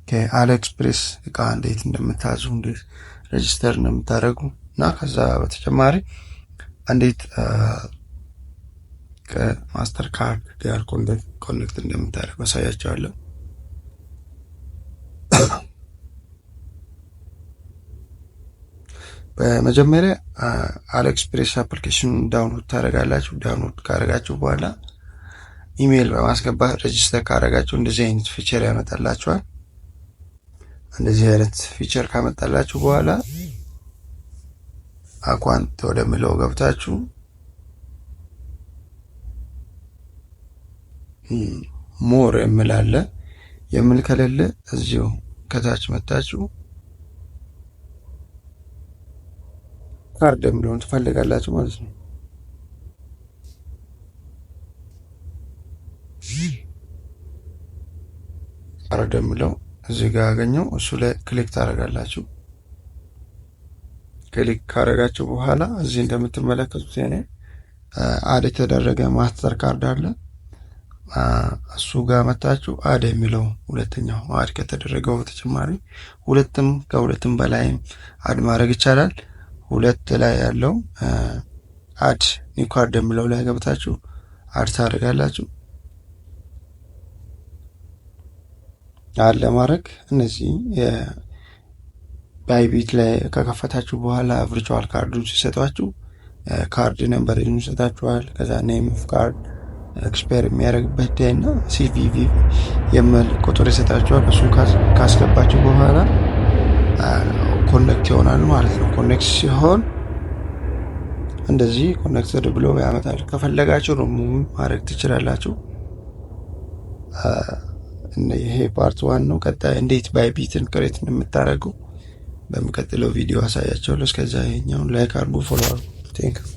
ከ AliExpress እቃ እንዴት እንደምታዙ፣ እንዴት register እንደምታደርጉ እና ከዛ በተጨማሪ እንዴት ከ Mastercard ጋር connect እንደምታደርጉ አሳያችኋለሁ። በመጀመሪያ AliExpress application download ታደርጋላችሁ። Download ካደረጋችሁ በኋላ ኢሜይል በማስገባት register ካደረጋችሁ እንደዚህ አይነት feature ያመጣላችኋል። እንደዚህ አይነት feature ካመጣላችሁ በኋላ account ወደሚለው ገብታችሁ more የሚል አለ። የሚል ከሌለ እዚሁ ከታች መታችሁ ካርድ የሚለውን ትፈልጋላችሁ ማለት ነው። ካርድ የሚለው እዚህ ጋር ያገኘው እሱ ላይ click ታደርጋላችሁ። Click ካደረጋችሁ በኋላ እዚህ እንደምትመለከቱት እኔ add የተደረገ Mastercard አለ። እሱ ጋር መታችሁ add የሚለው ሁለተኛው add ከተደረገው በተጨማሪ ሁለትም ከሁለትም በላይም add ማድረግ ይቻላል። ሁለት ላይ ያለው add new card የሚለው ላይ ገብታችሁ add ታደርጋላችሁ። Add ለማድረግ እነዚህ Bybit ላይ ከከፈታችሁ በኋላ virtual card ኡን ሲሰጧችሁ card number ይሰጣችኋል። ከዛ name of card፣ expire የሚያደርግበት day እና CVV የሚል ቁጥር ይሰጣችኋል። እሱን ካስገባችሁ በኋላ connect ይሆናል ማለት ነው። Connect ሲሆን እንደዚህ connected ብሎ ያመጣል። ከፈለጋችሁ ሪሙቭ ማድረግ ትችላላችሁ። ይሄ part one ነው። ቀጣይ እንዴት Bybit ን create እንደምታደርጉ በሚቀጥለው ቪዲዮ አሳያችኋለሁ። እስከዛ ይሄኛውን like አድርጉ፣ follow አድርጉ። Thank you.